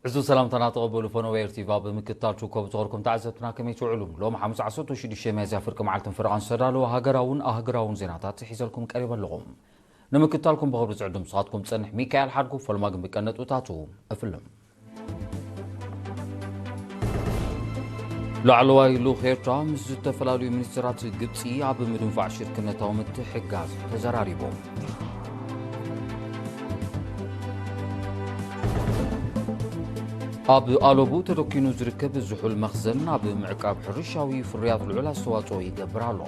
ዕዙዝ ሰላምታና ተቐበሉ ፈነወ ኤር ቲቪ። ኣብ ምክትታል ትርከቡ ዝኸርኩም ተዓዘብትና ከመይ ትውዕሉ? ሎም ሓሙስ ዓሰርተ ሽዱሽተ ሚያዝያ ፍርቂ መዓልትን ፈረቓን ዝተዳለወ ሃገራውን ኣህግራውን ዜናታት ሒዘልኩም ቀሪበ ኣለኹ። ንምክትታልኩም ብኽብሪ ዝዕድም ንስኻትኩም ዝጸንሕ ሚካኤል ሓድጉ። ፈለማ ግን ብቀንዲ ነጥብታቱ እፍልም። ላዕለዋይ ልኡኽ ኤርትራ ምስ ዝተፈላለዩ ሚኒስትራት ግብጺ ኣብ ምድንፋዕ ሽርክነታዊ ምትሕግጋዝ ተዘራሪቦም። ኣብ ኣለቡ ተደኪኑ ዝርከብ ዝሑል መኽዘን ኣብ ምዕቃብ ሕርሻዊ ፍርያት ልዑል ኣስተዋጽኦ ይገብር ኣሎ።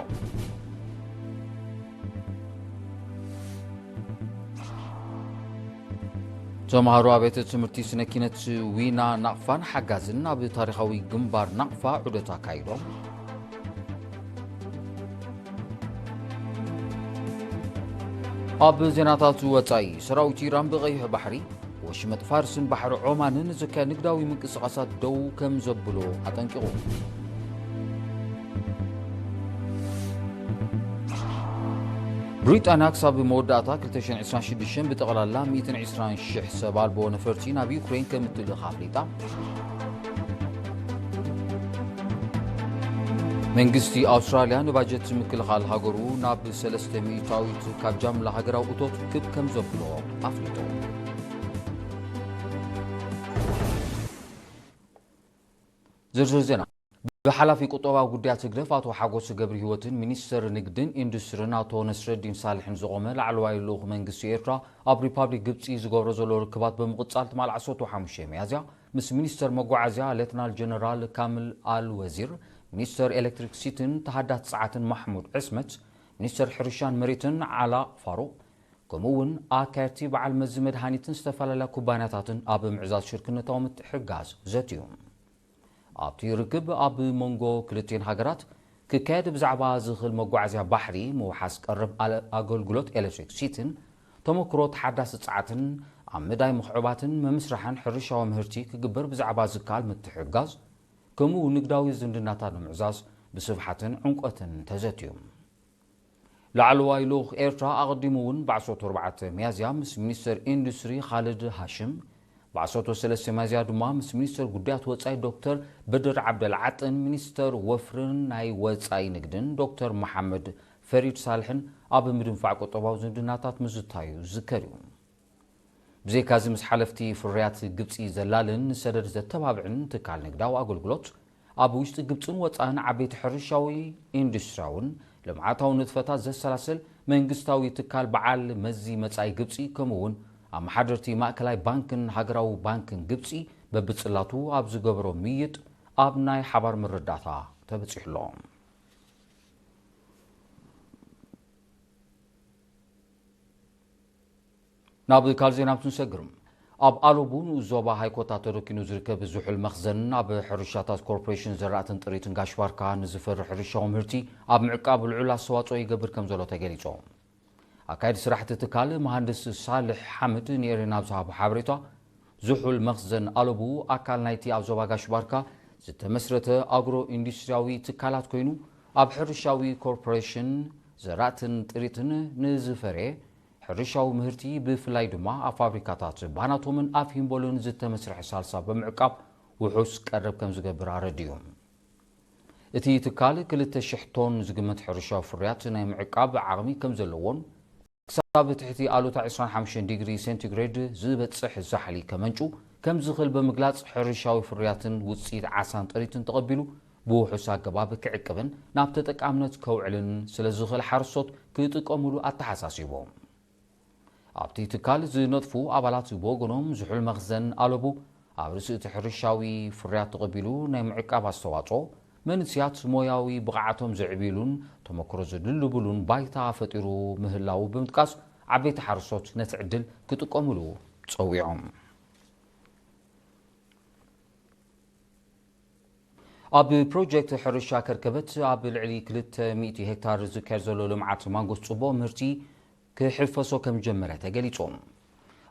ተምሃሮ ኣብያተ ትምህርቲ ስነ ኪነት ዊና ናቕፋን ሓጋዝን ኣብ ታሪኻዊ ግንባር ናቕፋ ዑደት ኣካይዶም። ኣብ ዜናታት ወጻኢ፣ ሰራዊት ኢራን ብቐይሕ ባሕሪ፣ ወሽመጥ ፋርስን ባሕሪ ዖማንን ዝካየድ ንግዳዊ ምንቅስቓሳት ደው ከም ዘብሎ ኣጠንቂቑ። ብሪጣንያ ክሳብ መወዳእታ ክልተ ሽሕን ዕስራን ሽዱሽተን ብጠቕላላ ሚእትን ዕስራን ሽሕ ሰብ ኣልቦ ነፈርቲ ናብ ዩክሬን ከም እትልእኽ ኣፍሊጣ። መንግስቲ ኣውስትራልያ ንባጀት ምክልኻል ሃገሩ ናብ ሰለስተ ሚእታዊት ካብ ጃምላ ሃገራዊ እቶት ክብ ከም ዘብሎ ኣፍሊጡ። ዝርዝር ዜና። ብሓላፊ ቁጠባዊ ጉዳያት ህግደፍ ኣቶ ሓጎስ ገብረ ህይወትን ሚኒስተር ንግድን ኢንዱስትሪን ኣቶ ነስረዲን ሳልሕን ዝቖመ ላዕለዋይ ልኡኽ መንግስቲ ኤርትራ ኣብ ሪፓብሊክ ግብጺ ዝገብሮ ዘሎ ርክባት ብምቕጻል ትማል ዓሰርተ ሓሙሽተ ሚያዝያ ምስ ሚኒስተር መጓዓዝያ ሌተናል ጀነራል ካምል ኣል ወዚር፣ ሚኒስተር ኤሌክትሪክሲቲን ተሃዳት ጸዓትን ማሕሙድ ዕስመት፣ ሚኒስተር ሕርሻን መሬትን ዓላ ፋሩቕ፣ ከምኡ እውን ኣካየድቲ በዓል መዚ መድሃኒትን ዝተፈላለያ ኩባንያታትን ኣብ ምዕዛዝ ሽርክነታዊ ምትሕግጋዝ ዘትዩ። ኣብቲ ርክብ ኣብ መንጎ ክልቲኤን ሃገራት ክካየድ ብዛዕባ ዝኽእል መጓዓዝያ ባሕሪ፣ ምውሓስ ቀረብ ኣለ-፣ ኣገልግሎት ኤሌክትሪክሲቲን፣ ተመክሮ ተሓዳሲ ጸዓትን ኣብ ምዳይ ምኽዕባትን ምምስራሕን ሕርሻዊ ምህርቲ ክግበር ብዛዕባ ዝከኣል ምትሕግጋዝ፣ ከምኡ ንግዳዊ ዝምድናታት ንምዕዛዝ ብስፍሓትን ዕምቆትን ተዘትዩ። ላዕለዋይ ልኡኽ ኤርትራ ኣቐዲሙ እውን ብ ዓሰርተ ኣርባዕተ ሚያዝያ ምስ ሚኒስተር ኢንዱስትሪ ኻልድ ሃሽም፣ ብ ዓሰርተ ሰለስተ ሚያዝያ ድማ ምስ ሚኒስተር ጉዳያት ወጻኢ ዶክተር በድር ዓብደል ዓጥን ሚኒስተር ወፍርን ናይ ወጻኢ ንግድን ዶክተር መሓመድ ፈሪድ ሳልሕን ኣብ ምድንፋዕ ቁጠባዊ ዝምድናታት ምዝታዩ ዝዝከር እዩ። ብዘይካዚ ምስ ሓለፍቲ ፍርያት ግብጺ ዘላልን ንሰደድ ዘተባብዕን ትካል ንግዳዊ ኣገልግሎት፣ ኣብ ውሽጢ ግብጽን ወጻእን ዓበይቲ ሕርሻዊ፣ ኢንዱስትሪያውን ልምዓታዊ ንጥፈታት ዘሰላስል መንግስታዊ ትካል በዓል መዚ መጻኢ ግብጺ፣ ከምኡ እውን ኣመሓደርቲ ማእከላይ ባንክን ሃገራዊ ባንክን ግብጺ በብጽላቱ ኣብ ዝገበሮ ምይጥ ኣብ ናይ ሓባር ምርዳእታ ተበጺሑ ኣሎ። ናብ ካልእ ዜና ክንሰግር። ኣብ ኣለቡ ንኡስ ዞባ ሃይኮታ ተደኪኑ ዝርከብ ዝሑል መኽዘን ኣብ ሕርሻታት ኮርፖሬሽን ዘራእትን ጥሪትን ጋሽ ባርካ ንዝፈሪ ሕርሻዊ ምህርቲ ኣብ ምዕቃብ ልዑል ኣስተዋጽኦ ይገብር ከም ዘሎ ተገሊጹ። ኣካየዲ ስራሕቲ ትካል መሃንድስ ሳልሕ ሓምድ ንኤሬና ኣብ ዝሃቦ ሓበሬታ፣ ዝሑል መኽዘን ኣለቡ ኣካል ናይቲ ኣብ ዞባ ጋሽ ባርካ ዝተመስረተ ኣግሮ ኢንዱስትሪያዊ ትካላት ኮይኑ፣ ኣብ ሕርሻዊ ኮርፖሬሽን ዘራእትን ጥሪትን ንዝፈሬ ሕርሻዊ ምህርቲ፣ ብፍላይ ድማ ኣብ ፋብሪካታት ባናቶምን ኣብ ሂምቦልን ዝተመስርሐ ሳልሳ ብምዕቃብ ውሑስ ቀረብ ከም ዝገብር ኣረዲኡ። እቲ ትካል ክልተ ሽሕ ቶን ዝግመት ሕርሻዊ ፍርያት ናይ ምዕቃብ ዓቕሚ ከም ዘለዎን ክሳብ ትሕቲ ኣሉታ ዕስራን ሓሙሽተን ዲግሪ ሴንቲግሬድ ዝበጽሕ ዛሕሊ ከመንጩ ከም ዝኽእል ብምግላጽ፣ ሕርሻዊ ፍርያትን ውጽኢት ዓሳን ጥሪትን ተቐቢሉ ብውሑስ ኣገባብ ክዕቅብን ናብ ተጠቃምነት ከውዕልን ስለ ዝኽእል ሓረስቶት ክጥቀሙሉ ኣተሓሳሲቡ። ኣብቲ ትካል ዝነጥፉ ኣባላት ብወገኖም ዝሑል መኽዘን ኣለቡ ኣብ ርእሲ እቲ ሕርሻዊ ፍርያት ተቐቢሉ ናይ ምዕቃብ ኣስተዋጽኦ፣ መንስያት ሞያዊ ብቕዓቶም ዘዕብይሉን ተመክሮ ዝድልብሉን ባይታ ፈጢሩ ምህላዉ ብምጥቃስ፣ ዓበይቲ ሓረስቶት ነቲ ዕድል ክጥቀሙሉ ጸዊዖም። ኣብ ፕሮጀክት ሕርሻ ከርከበት ኣብ ልዕሊ ክልተ ሚእቲ ሄክታር ዝካየድ ዘሎ ልምዓት ማንጎስ ጽቡቕ ምህርቲ ክሕፈሶ ከም ጀመረ ተገሊጹ።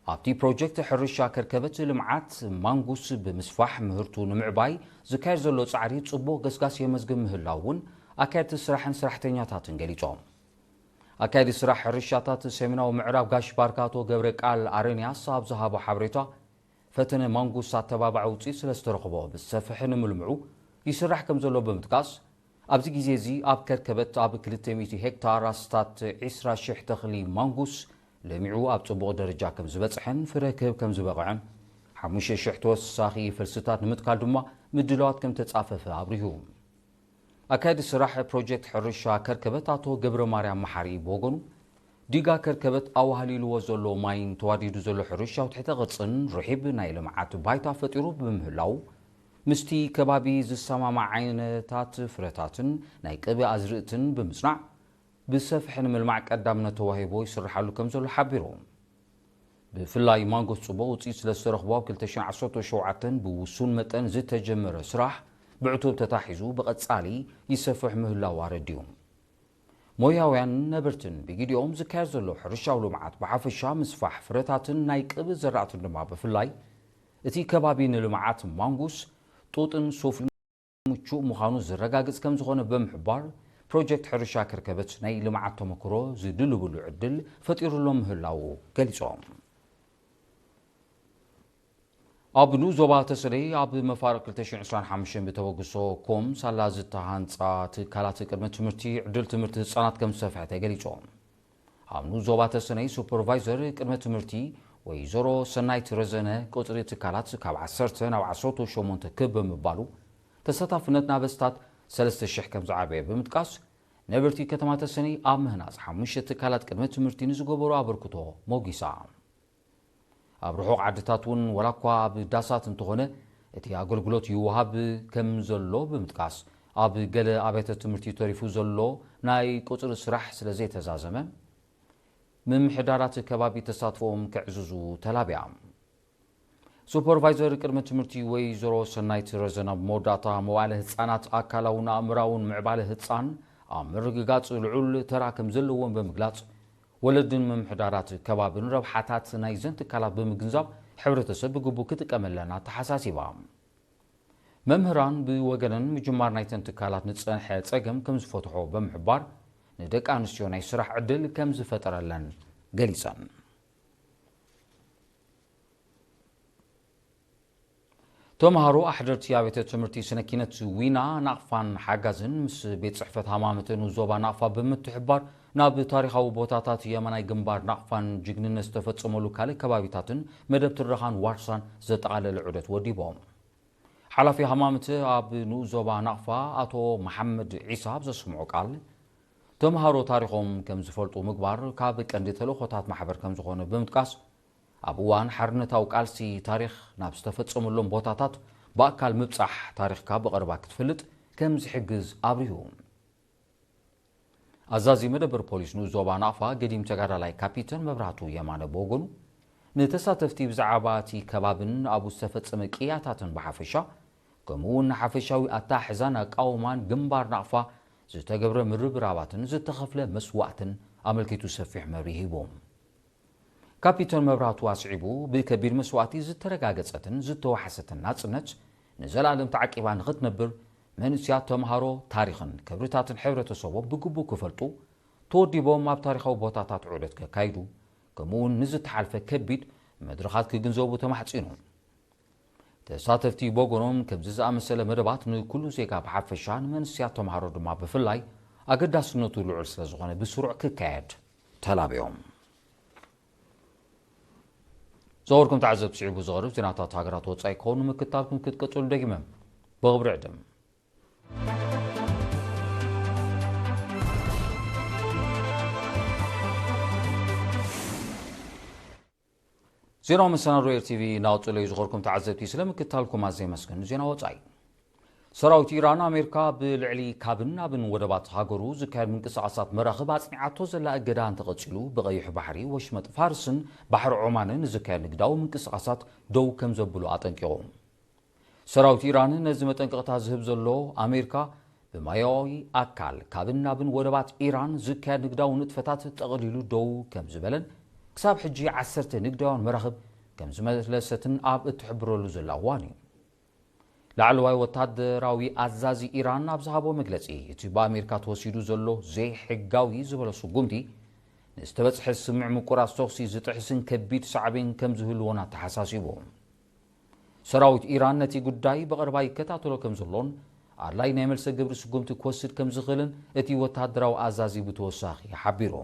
ኣብቲ ፕሮጀክት ሕርሻ ከርከበት ልምዓት ማንጉስ ብምስፋሕ ምህርቱ ንምዕባይ ዝካየድ ዘሎ ጻዕሪ ጽቡቕ ገስጋስ የመዝግብ ምህላው እውን ኣካየድቲ ስራሕን ሰራሕተኛታትን ገሊጾም። ኣካየዲ ስራሕ ሕርሻታት ሰሜናዊ ምዕራብ ጋሽ ባርካ ኣቶ ገብረ ቃል ኣረንያስ ኣብ ዝሃቦ ሓበሬታ፣ ፈተነ ማንጉስ ኣተባባዒ ውፅኢት ስለዝተረኽቦ ብሰፍሒ ንምልምዑ ይስራሕ ከም ዘሎ ብምጥቃስ፣ ኣብዚ ግዜ እዚ ኣብ ከርከበት ኣብ ክልተ ሚእቲ ሄክታር ኣስታት ዕስራ ሽሕ ተኽሊ ማንጉስ ለሚዑ ኣብ ጽቡቕ ደረጃ ከም ዝበጽሐን ፍረ ክህብ ከም ዝበቕዐን፣ ሓሙሽተ ሽሕ ተወሳኺ ፈልስታት ንምትካል ድማ ምድላዋት ከም ተጻፈፈ ኣብሪሁ። ኣካየዲ ስራሕ ፕሮጀክት ሕርሻ ከርከበት ኣቶ ገብረ ማርያም መሓሪ ብወገኑ፣ ዲጋ ከርከበት ኣዋህሊልዎ ዘሎ ማይን ተዋዲዱ ዘሎ ሕርሻዊ ትሕተ ቅርጽን ርሒብ ናይ ልምዓት ባይታ ፈጢሩ ብምህላው፣ ምስቲ ከባቢ ዝሰማማዕ ዓይነታት ፍረታትን ናይ ቅቢ ኣዝርእትን ብምጽናዕ፣ ብሰፍሒ ንምልማዕ ቀዳምነት ተዋሂቦ ይስርሓሉ ከም ዘሎ ሓቢሩ። ብፍላይ ማንጎስ ጽቡቕ ውጽኢት ስለ ዝተረኽቦ፣ ኣብ ክልተ ሽሕን ዓሰርተ ሸውዓተን ብውሱን መጠን ዝተጀመረ ስራሕ ብዕቱብ ተታሒዙ ብቐጻሊ ይሰፍሕ ምህላው ኣረዲኡ። ሞያውያን ነበርትን ብጊዲኦም ዝካየድ ዘሎ ሕርሻዊ ልምዓት ብሓፈሻ፣ ምስፋሕ ፍረታትን ናይ ቅቢ ዘራእትን ድማ ብፍላይ፣ እቲ ከባቢ ንልምዓት ማንጉስ፣ ጡጥን ሱፍን ምቹእ ምዃኑ ዘረጋግጽ ከም ዝኾነ ብምሕባር፣ ፕሮጀክት ሕርሻ ከርከበት ናይ ልምዓት ተመክሮ ዝድልብሉ ዕድል ፈጢሩሎም ምህላዉ ገሊጾም። ኣብ ንኡስ ዞባ ተሰነይ ኣብ መፋርቕ ክልተ ሽሕን ዕስራን ሓሙሽተን ብተበግሶ ኮም ሳላ ዝተሃንጻ ትካላት ቅድመ ትምህርቲ ዕድል ትምህርቲ ህጻናት ከም ዝሰፍሐ ተገሊጹ። ኣብ ንኡስ ዞባ ተሰነይ ሱፐርቫይዘር ቅድመ ትምህርቲ ወይዘሮ ሰናይት ረዘነ፣ ቁጽሪ ትካላት ካብ ዓሰርተ ናብ ዓሰርተ ሸሞንተ ክብ ብምባሉ፣ ተሳታፍነት ናብ ኣስታት ሰለስተ ሽሕ ከም ዝዓበየ ብምጥቃስ፣ ነበርቲ ከተማ ተሰነይ ኣብ ምህናጽ ሓሙሽተ ትካላት ቅድመ ትምህርቲ ንዝገበሮ ኣበርክቶ ሞጊሳ። ኣብ ርሑቕ ዓድታት እውን፣ ዋላ እኳ ኣብ ዳሳት እንተኾነ፣ እቲ ኣገልግሎት ይወሃብ ከም ዘሎ ብምጥቃስ፣ ኣብ ገለ ኣብያተ ትምህርቲ ተሪፉ ዘሎ ናይ ቁጽሪ ስራሕ ስለ ዘይተዛዘመ፣ ምምሕዳራት ከባቢ ተሳትፎኦም ከዕዝዙ ተላብያ። ሱፐርቫይዘር ቅድመ ትምህርቲ ወይዘሮ ሰናይት ረዘነ፣ ኣብ መወዳእታ፣ መዋዕለ ህጻናት ኣካላውን ኣእምራውን ምዕባለ ህጻን ኣብ ምርግጋጽ ልዑል ተራ ከም ዘለዎም ብምግላጽ፣ ወለድን ምምሕዳራት ከባብን ረብሓታት ናይዘን ትካላት ብምግንዛብ፣ ሕብረተሰብ ብግቡእ ክጥቀመለን ኣተሓሳሲባ። መምህራን ብወገነን፣ ምጅማር ናይተን ትካላት ንጸንሐ ጸገም ከም ዝፈትሖ ብምሕባር፣ ንደቂ ኣንስትዮ ናይ ስራሕ ዕድል ከም ዝፈጠረለን ገሊጸን። ተምሃሮ ኣሕደርቲ ኣብያተ ትምህርቲ ስነ ኪነት ዊና፣ ናቕፋን ሓጋዝን ምስ ቤት ጽሕፈት ሃማመተ ንኡስ ዞባ ናቕፋ ብምትሕብባር፣ ናብ ታሪኻዊ ቦታታት የማናይ ግንባር ናቕፋን ጅግንነት ዝተፈጸመሉ ካልእ ከባቢታትን መደብ ትረኻን ዋርሳን ዘጠቓለለ ዑደት ወዲቦም። ሓላፊ ሃማመተ ኣብ ንኡስ ዞባ ናቕፋ ኣቶ መሓመድ ዒሳ ኣብ ዘስምዖ ቃል፣ ተምሃሮ ታሪኾም ከም ዝፈልጡ ምግባር ካብ ቀንዲ ተልእኾታት ማሕበር ከም ዝኾነ ብምጥቃስ፣ ኣብ እዋን ሓርነታዊ ቃልሲ ታሪኽ ናብ ዝተፈጸመሎም ቦታታት ብኣካል ምብጻሕ፣ ታሪኽካ ብቐረባ ክትፈልጥ ከም ዝሕግዝ ኣብሪሁ። ኣዛዚ መደበር ፖሊስ ንኡስ ዞባ ናቕፋ ገዲም ተጋዳላይ ካፒተን መብራህቱ የማነ ብወገኑ፣ ንተሳተፍቲ ብዛዕባ እቲ ከባብን ኣብኡ ዝተፈጸመ ቅያታትን ብሓፈሻ፣ ከምኡ እውን ንሓፈሻዊ ኣተሓሕዛን ኣቃውማን ግንባር ናቕፋ ዝተገብረ ምርብራባትን ዝተኸፍለ መስዋእትን ኣመልኪቱ ሰፊሕ መብርሂ ሂቡ። ካፒተን መብራህቱ ኣስዒቡ፣ ብከቢድ መስዋእቲ ዝተረጋገጸትን ዝተዋሕሰትን ናጽነት ንዘለኣለም ተዓቂባ ንኽትነብር፣ መንእሰያት ተምሃሮ ታሪኽን ክብርታትን ሕብረተሰቦም ብግቡእ ክፈልጡ፣ ተወዲቦም ኣብ ታሪኻዊ ቦታታት ዑደት ከካይዱ፣ ከምኡ'ውን ንዝተሓልፈ ከቢድ መድረኻት ክግንዘቡ ተማሕጺኑ። ተሳተፍቲ ብወገኖም፣ ከምዚ ዝኣመሰለ መደባት ንኩሉ ዜጋ ብሓፈሻ፣ ንመንእሰያት ተምሃሮ ድማ ብፍላይ ኣገዳስነቱ ልዑል ስለ ዝኾነ ብስሩዕ ክካየድ ተላብዮም። ዝኸበርኩም ተዓዘብቲ፣ ስዒቡ ዝቐርብ ዜናታት ሃገራት ወጻኢ ክኸውን ንምክታልኩም ክትቀጽሉ ደጊመ ብኽብሪ ዕድም። ዜናዊ መሰናዶ ኤር ቲቪ እናቐጸለ እዩ። ዝኸበርኩም ተዓዘብቲ፣ ስለ ምክታልኩም ኣዝየ የመስግን። ዜና ወጻኢ። ሰራዊት ኢራን፣ ኣሜሪካ ብልዕሊ ካብን ናብን ወደባት ሃገሩ ዝካየድ ምንቅስቓሳት መራኽብ ኣጽኒዓቶ ዘላ እገዳ እንተቐጺሉ፣ ብቐይሕ ባሕሪ፣ ወሽመጥ ፋርስን ባሕሪ ዖማንን ዝካየድ ንግዳዊ ምንቅስቓሳት ደው ከም ዘብሎ ኣጠንቂቑ። ሰራዊት ኢራን ነዚ መጠንቀቕታ ዝህብ ዘሎ፣ ኣሜሪካ ብማያዊ ኣካል ካብን ናብን ወደባት ኢራን ዝካየድ ንግዳዊ ንጥፈታት ጠቕሊሉ ደው ከም ዝበለን፣ ክሳብ ሕጂ ዓሰርተ ንግዳውያን መራኽብ ከም ዝመለሰትን ኣብ እትሕብረሉ ዘላ እዋን እዩ። ላዕለዋይ ወታደራዊ ኣዛዚ ኢራን ኣብ ዝሃቦ መግለጺ፣ እቲ ብኣሜሪካ ተወሲዱ ዘሎ ዘይሕጋዊ ዝበሎ ስጉምቲ፣ ንዝተበጽሐ ስምምዕ ምቁራጽ ተኹሲ ዝጥሕስን ከቢድ ሳዕቤን ከም ዝህልዎን ኣተሓሳሲቡ። ሰራዊት ኢራን ነቲ ጉዳይ ብቐረባ ይከታተሎ ከም ዘሎን ኣድላይ ናይ መልሰ ግብሪ ስጉምቲ ክወስድ ከም ዝኽእልን እቲ ወተሃደራዊ ኣዛዚ ብተወሳኺ ሓቢሩ።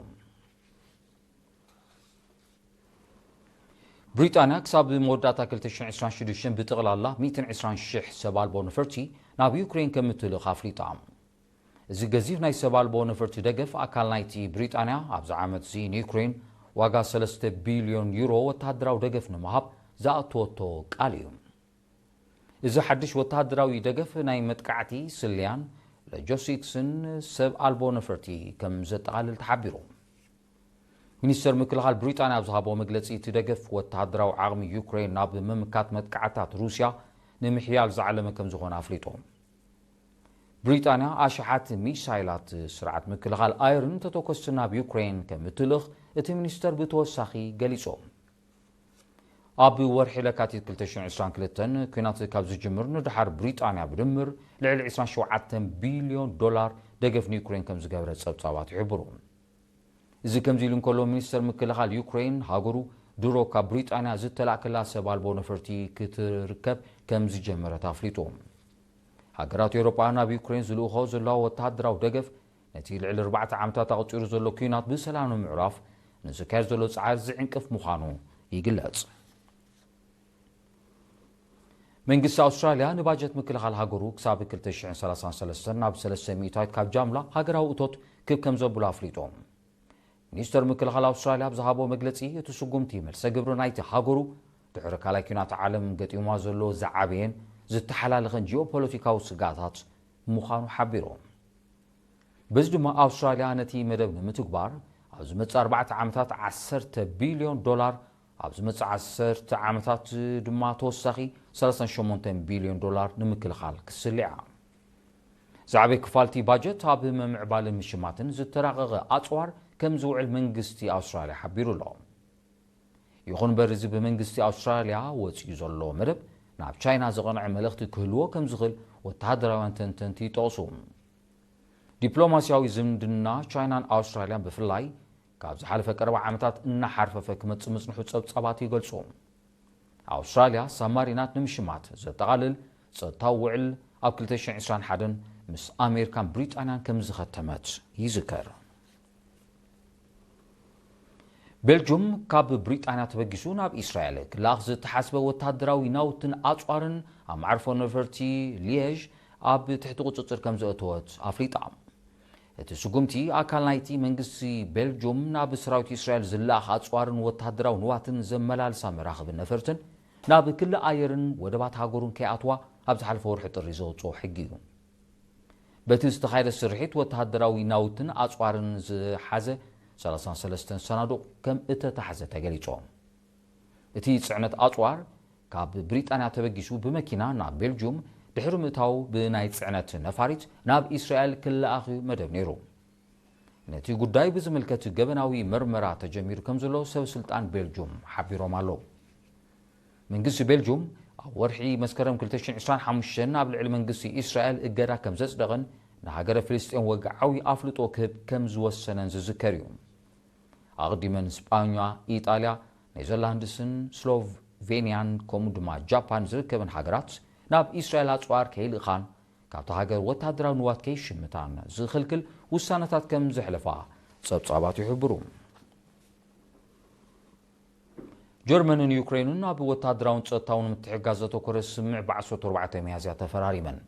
ብሪጣንያ ክሳብ መወዳእታ ክልተ ሽሕን ዕስራን ሽዱሽተን ብጠቕላላ ሚእትን ዕስራን ሽሕ ሰብ ኣልቦ ነፈርቲ ናብ ዩክሬን ከም እትልእኽ ኣፍሊጣ። እዚ ገዚፍ ናይ ሰብ ኣልቦ ነፈርቲ ደገፍ ኣካል ናይቲ ብሪጣንያ ኣብዚ ዓመት እዚ ንዩክሬን ዋጋ ሰለስተ ቢልዮን ዩሮ ወተሃደራዊ ደገፍ ንምሃብ ዝኣተወቶ ቃል እዩ። እዚ ሓድሽ ወተሃደራዊ ደገፍ ናይ መጥቃዕቲ፣ ስልያን ሎጂስቲክስን ሰብ ኣልቦ ነፈርቲ ከም ዘጠቓልል ተሓቢሩ። ሚኒስተር ምክልኻል ብሪጣንያ ኣብ ዝሃቦ መግለጺ፣ እቲ ደገፍ ወተሃደራዊ ዓቕሚ ዩክሬን ናብ ምምካት መጥቃዕታት ሩስያ ንምሕያል ዝዓለመ ከም ዝኾነ ኣፍሊጡ። ብሪጣንያ ኣሽሓት ሚሳይላት ስርዓት ምክልኻል ኣየርን ተተኮስትን ናብ ዩክሬን ከም እትልእኽ እቲ ሚኒስተር ብተወሳኺ ገሊጹ። ኣብ ወርሒ ለካቲት ክልተ ሽሕን ዕስራን ክልተን ኲናት ካብ ዝጅምር ንደሓር ብሪጣንያ ብድምር ልዕሊ ዕስራን ሸውዓተን ቢልዮን ዶላር ደገፍ ንዩክሬን ከም ዝገበረት ጸብጻባት ይሕብሩ። እዚ ከምዚ ኢሉ እንከሎ፣ ሚኒስተር ምክልኻል ዩክሬን ሃገሩ ድሮ ካብ ብሪጣንያ ዝተላእከላ ሰብ ኣልቦ ነፈርቲ ክትርከብ ከም ዝጀመረት ኣፍሊጡ። ሃገራት ኤውሮጳ ናብ ዩክሬን ዝልእኾ ዘለዋ ወተሃደራዊ ደገፍ ነቲ ልዕሊ ኣርባዕተ ዓመታት ኣቑጺሩ ዘሎ ኲናት ብሰላም ንምዕራፍ ንዝካየድ ዘሎ ጻዕሪ ዝዕንቅፍ ምዃኑ ይግለጽ። መንግስቲ ኣውስትራልያ ንባጀት ምክልኻል ሃገሩ ክሳብ ክልተ ሽሕን ሰላሳን ሰለስተን ናብ ሰለስተ ሚእታዊት ካብ ጃምላ ሃገራዊ እቶት ክብ ከም ዘብሎ ኣፍሊጡ። ሚኒስተር ምክልኻል ኣውስትራልያ ኣብ ዝሃቦ መግለጺ፣ እቲ ስጉምቲ መልሰ ግብሪ ናይቲ ሃገሩ ድሕሪ ካልኣይ ኲናት ዓለም ገጢሙዋ ዘሎ ዝዓበየን ዝተሓላለኸን ጂኦፖለቲካዊ ስግኣታት ምዃኑ ሓቢሩ። በዚ ድማ ኣውስትራልያ ነቲ መደብ ንምትግባር ኣብ ዝመጽእ ኣርባዕተ ዓመታት ዓሰርተ ቢልዮን ዶላር፣ ኣብ ዝመጽእ ዓሰርተ ዓመታት ድማ ተወሳኺ ሰላሳን ሸሞንተን ቢልዮን ዶላር ንምክልኻል ክስልዕ እያ። ዝዓበየ ክፋል እቲ ባጀት ኣብ ምምዕባልን ምሽማትን ዝተራቐቐ ኣጽዋር ከም ዝውዕል መንግስቲ ኣውስትራልያ ሓቢሩ ኣሎ። ይኹን እምበር፣ እዚ ብመንግስቲ ኣውስትራልያ ወጺኡ ዘሎ መደብ ናብ ቻይና ዝቐንዐ መልእኽቲ ክህልዎ ከም ዝኽእል ወተሃደራውያን ተንተንቲ ይጠቕሱ። ዲፕሎማስያዊ ዝምድና ቻይናን ኣውስትራልያን ብፍላይ ካብ ዝሓለፈ ቀረባ ዓመታት እናሓርፈፈ ክመጽእ ምጽንሑ ጸብጻባት ይገልጹ። ኣውስትራልያ ሳብማሪናት ንምሽማት ዘጠቓልል ጸጥታዊ ውዕል ኣብ ክልተ ሽሕን ዕስራን ሓደን ምስ ኣሜሪካን ብሪጣንያን ከም ዝኸተመት ይዝከር። ቤልጁም ካብ ብሪጣንያ ተበጊሱ ናብ እስራኤል ክለኣኽ ዝተሓስበ ወተሃደራዊ ናውትን ኣጽዋርን ኣብ መዓርፎ ነፈርቲ ሊየዥ ኣብ ትሕቲ ቁጽጽር ከም ዘእተወት ኣፍሊጣ። እቲ ስጉምቲ ኣካል ናይቲ መንግስቲ ቤልጁም ናብ ሰራዊት እስራኤል ዝለኣኽ ኣጽዋርን ወተሃደራዊ ንዋትን ዘመላልሳ መራኽብን ነፈርትን ናብ ክሊ ኣየርን ወደባት ሃገሩን ከይኣትዋ ኣብ ዝሓለፈ ወርሒ ጥሪ ዘውጽኦ ሕጊ እዩ። በቲ ዝተኻየደ ስርሒት ወተሃደራዊ ናውትን ኣጽዋርን ዝሓዘ ሰላሳን ሰለስተን ሰናዱቕ ከም እተታሕዘ ተገሊጹ። እቲ ጽዕነት ኣጽዋር ካብ ብሪጣንያ ተበጊሱ ብመኪና ናብ ቤልጅዩም ድሕሪ ምእታው ብናይ ጽዕነት ነፋሪት ናብ እስራኤል ክለኣኽ እዩ መደብ ነይሩ። ነቲ ጉዳይ ብዝምልከት ገበናዊ መርመራ ተጀሚሩ ከም ዘሎ ሰብ ስልጣን ቤልጅዩም ሓቢሮም ኣለዉ። መንግስቲ ቤልጅዩም ኣብ ወርሒ መስከረም ክልተ ሽሕን ዕስራን ሓሙሽተን ኣብ ልዕሊ መንግስቲ እስራኤል እገዳ ከም ዘጽደቐን ንሃገረ ፍልስጤም ወግዓዊ ኣፍልጦ ክህብ ከም ዝወሰነን ዝዝከር እዩ። ኣቕዲመን ስጳኛ፣ ኢጣልያ፣ ኔዘርላንድስን ስሎቬንያን ከምኡ ድማ ጃፓን ዝርከበን ሃገራት ናብ እስራኤል ኣጽዋር ከይልእኻን ካብታ ሃገር ወታደራዊ ንዋት ከይሽምታን ዝኽልክል ውሳነታት ከም ዘሕለፋ ጸብጻባት ይሕብሩ። ጀርመንን ዩክሬንን ኣብ ወታደራውን ጸጥታውን ምትሕግጋዝ ዘተኮረ ስምምዕ ብ ዓሰርተ ኣርባዕተ ሚያዝያ ተፈራሪመን።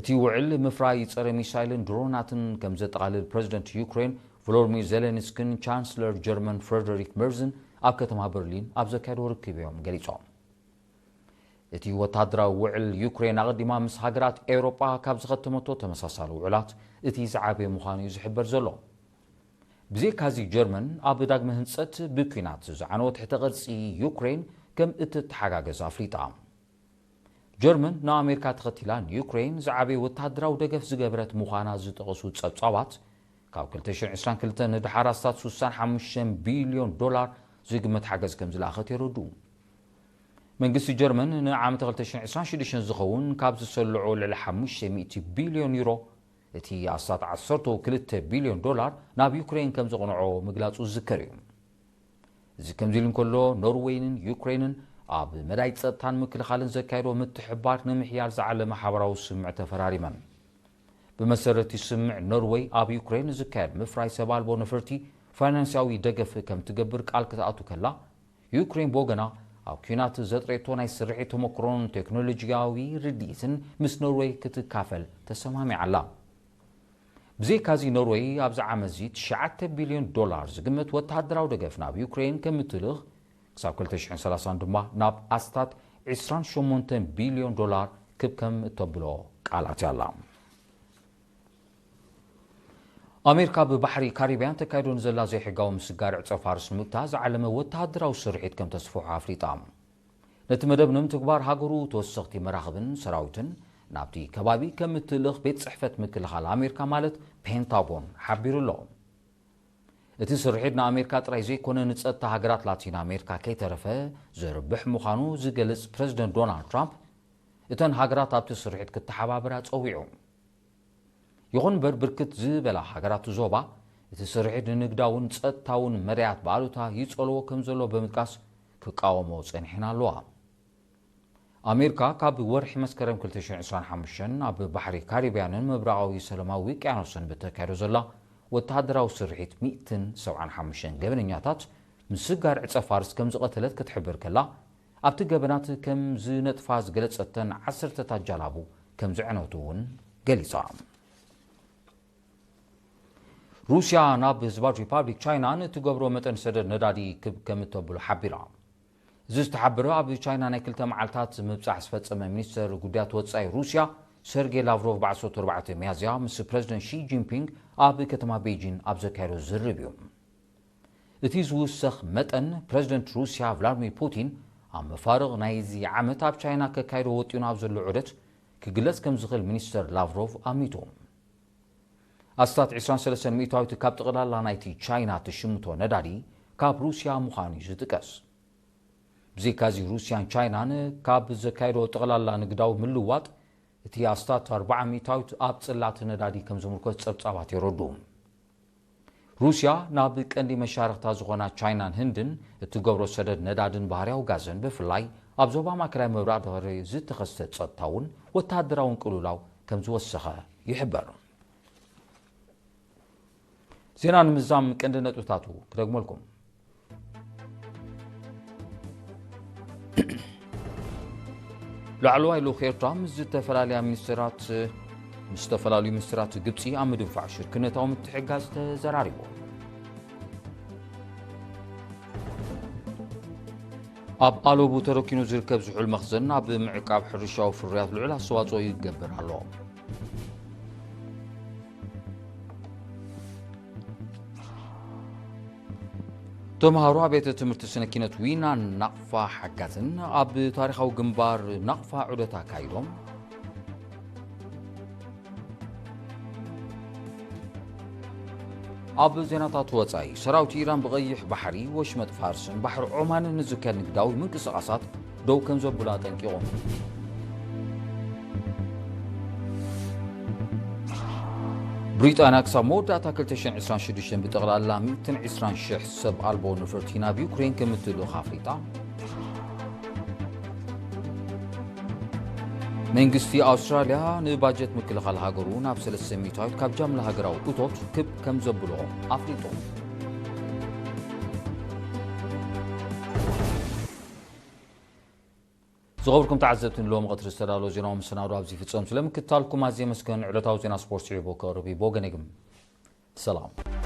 እቲ ውዕል ምፍራይ ጸረ ሚሳይልን ድሮናትን ከም ዘጠቓልል ፕረዚደንት ዩክሬን ቮሎድሚር ዜሌንስኪን ቻንስለር ጀርመን ፍረደሪክ መርዝን ኣብ ከተማ በርሊን ኣብ ዘካየድዎ ርክብ እዮም ገሊጾም። እቲ ወታደራዊ ውዕል ዩክሬን ኣቐዲማ ምስ ሃገራት ኤውሮጳ ካብ ዝኸተመቶ ተመሳሳሊ ውዕላት እቲ ዝዓበየ ምዃኑ እዩ ዝሕበር ዘሎ። ብዘይካዚ ጀርመን ኣብ ዳግመ ህንጸት ብኲናት ዝዓነወ ትሕተ ቅርጺ ዩክሬን ከም እትተሓጋገዝ ኣፍሊጣ። ጀርመን ንኣሜሪካ ተኸቲላ ንዩክሬን ዝዓበየ ወታደራዊ ደገፍ ዝገበረት ምዃና ዝጠቐሱ ጸብጻባት፣ ካብ ክልተ ሽሕን ዕስራን ክልተን ንደሓር ኣስታት ስሳን ሓሙሽተን ቢልዮን ዶላር ዝግመት ሓገዝ ከም ዝለኣኸት የረድኡ። መንግስቲ ጀርመን ንዓመተ ክልተ ሽሕን ዕስራን ሽዱሽተን ዝኸውን ካብ ዝሰልዖ ልዕሊ ሓሙሽተ ሚእቲ ቢልዮን ዩሮ፣ እቲ ኣስታት ዓሰርተ ክልተ ቢልዮን ዶላር ናብ ዩክሬን ከም ዘቕንዖ ምግላጹ ዝዝከር እዩ። እዚ ከምዚ ኢሉ እንከሎ፣ ኖርዌይን ዩክሬንን ኣብ መዳይ ጸጥታን ምክልኻልን ዘካየዶ ምትሕባር ንምሕያል ዝዓለመ ሓበራዊ ስምምዕ ተፈራሪመን። ብመሰረት እቲ ስምምዕ፣ ኖርወይ ኣብ ዩክሬን ዝካየድ ምፍራይ ሰብ ኣልቦ ነፈርቲ ፋይናንሳዊ ደገፍ ከም ትገብር ቃል ክትኣቱ ከላ፣ ዩክሬን ብወገና ኣብ ኲናት ዘጥረየቶ ናይ ስርሒት ተመክሮን ቴክኖሎጂያዊ ርድኢትን ምስ ኖርወይ ክትካፈል ተሰማሚዓ ኣላ። ብዘይካዚ፣ ኖርወይ ኣብዚ ዓመት እዚ ትሽዓተ ቢልዮን ዶላር ዝግመት ወተሃደራዊ ደገፍ ናብ ዩክሬን ከም እትልእኽ፣ ክሳብ ክልተ ሽሕን ሰላሳን ድማ ናብ ኣስታት ዕስራን ሸሞንተን ቢልዮን ዶላር ክብ ከም እተብሎ ቃል ኣትያ ኣላ። ኣሜሪካ ብባሕሪ ካሪብያን ተካይዶ ንዘላ ዘይሕጋዊ ምስጋር ዕጸ ፋርስ ንምግታእ ዝዓለመ ወተሃደራዊ ስርሒት ከም ተስፍሖ ኣፍሊጣ። ነቲ መደብ ንምትግባር ሃገሩ ተወሰኽቲ መራኽብን ሰራዊትን ናብቲ ከባቢ ከም እትልእኽ ቤት ጽሕፈት ምክልኻል ኣሜሪካ ማለት ፔንታጎን ሓቢሩ ኣሎ። እቲ ስርሒት ንኣሜሪካ ጥራይ ዘይኮነ ንጸጥታ ሃገራት ላቲን ኣሜሪካ ከይተረፈ ዘርብሕ ምዃኑ ዝገልጽ ፕረዚደንት ዶናልድ ትራምፕ፣ እተን ሃገራት ኣብቲ ስርሒት ክተሓባበራ ጸዊዑ። ይኹን እምበር፣ ብርክት ዝበላ ሃገራት ዞባ እቲ ስርሒት ንንግዳውን ጸጥታውን መዳያት ብኣሉታ ይጸልዎ ከም ዘሎ ብምጥቃስ፣ ክቃወሞ ጸኒሐን ኣለዋ። ኣሜሪካ ካብ ወርሒ መስከረም ክልተ ሽሕን ዕስራን ሓሙሽተን ኣብ ባሕሪ ካሪብያንን ምብራቓዊ ሰላማዊ ውቅያኖስን ብተካይዶ ዘላ ወተሃደራዊ ስርሒት ሚእትን ሰብዓን ሓሙሽተን ገበነኛታት ምስጋር ዕጸ ፋርስ ከም ዝቐተለት ክትሕብር ከላ፣ ኣብቲ ገበናት ከም ዝነጥፋ ዝገለጸተን ዓሰርተታት ጃላቡ ከም ዘዕነቱ እውን ገሊጻ። ሩስያ ናብ ህዝባዊ ሪፓብሊክ ቻይና ንእትገብሮ መጠን ሰደድ ነዳዲ ክብ ከም እተብሎ ሓቢራ። እዚ ዝተሓበረ ኣብ ቻይና ናይ ክልተ መዓልታት ምብጻሕ ዝፈጸመ ሚኒስተር ጉዳያት ወጻኢ ሩስያ ሰርጌይ ላቭሮቭ ብ ዓሰርተ ኣርባዕተ ሚያዝያ ምስ ፕረዚደንት ሺ ጂንፒንግ ኣብ ከተማ ቤጂን ኣብ ዘካየዶ ዝርርብ እዩ። እቲ ዝውሰኽ መጠን ፕረዚደንት ሩስያ ቭላድሚር ፑቲን ኣብ መፋርቕ ናይዚ ዓመት ኣብ ቻይና ከካይዶ ወጢኑ ኣብ ዘሎ ዑደት ክግለጽ ከም ዝኽእል ሚኒስተር ላቭሮቭ ኣሚቱ። ኣስታት ዕስራን ሰለስተን ሚእታዊት ካብ ጠቕላላ ናይቲ ቻይና ትሽምቶ ነዳዲ ካብ ሩስያ ምዃኑ እዩ ዝጥቀስ። ብዘይካዚ፣ ሩስያን ቻይናን ካብ ዘካየዶ ጠቕላላ ንግዳዊ ምልዋጥ እቲ ኣስታት ኣርባዓ ሚእታዊት ኣብ ጽላት ነዳዲ ከም ዝምርኮስ ጸብጻባት የረድኡ። ሩስያ ናብ ቀንዲ መሻርኽታ ዝኾና ቻይናን ህንድን እትገብሮ ሰደድ ነዳድን ባህርያዊ ጋዝን፣ ብፍላይ ኣብ ዞባ ማእከላይ ምብራቕ ድሕሪ ዝተኸስተ ጸጥታውን ወተሃደራውን ቅልውላው ከም ዝወሰኸ ይሕበር። ዜና ንምዝዛም ቀንዲ ነጥብታቱ ክደግመልኩም። ላዕለዋይ ልኡኽ ኤርትራ ምስ ዝተፈላለያ ሚኒስትራት፣ ምስ ዝተፈላለዩ ሚኒስትራት ግብጺ ኣብ ምድንፋዕ ሽርክነታዊ ምትሕግጋዝ ተዘራሪቡ። ኣብ ኣለቡ ተረኪኑ ዝርከብ ዝሑል መኽዘን ኣብ ምዕቃብ ሕርሻዊ ፍርያት ልዑል ኣስተዋጽኦ ይገብር ኣሎ። ተምሃሮ ኣብያተ ትምህርቲ ስነ ኪነት ዊናን ናቕፋ ሓጋዝን ኣብ ታሪኻዊ ግንባር ናቕፋ ዑደት ኣካይዶም። ኣብ ዜናታት ወጻኢ፣ ሰራዊት ኢራን ብቐይሕ ባሕሪ፣ ወሽመጥ ፋርስን ባሕሪ ዖማንን ንዝካየድ ንግዳዊ ምንቅስቓሳት ደው ከም ዘብሉ ኣጠንቂቖም። ብሪጣንያ ክሳብ መወዳእታ ክልተ ሽሕን ዕስራን ሽዱሽተን ብጠቕላላ ሚእትን ዕስራን ሽሕ ሰብ ኣልቦ ነፈርቲ ናብ ዩክሬን ከም እትልእኽ ኣፍሊጣ። መንግስቲ ኣውስትራልያ ንባጀት ምክልኻል ሃገሩ ናብ ሰለስተ ሚእታዊት ካብ ጃምላ ሃገራዊ እቶት ክብ ከም ዘብሎ ኣፍሊጡ። ዝኸበርኩም ተዓዘብቲ፣ ንሎሚ ቀትሪ ዝተዳለወ ዜናዊ መሰናዶ ኣብዚ ይፍጸም። ስለምክትታልኩም ኣዝየ መስገን። ዕለታዊ ዜና ስፖርት ስዒቡ ከቕርብ እዩ። ብወገነይ ግን ሰላም።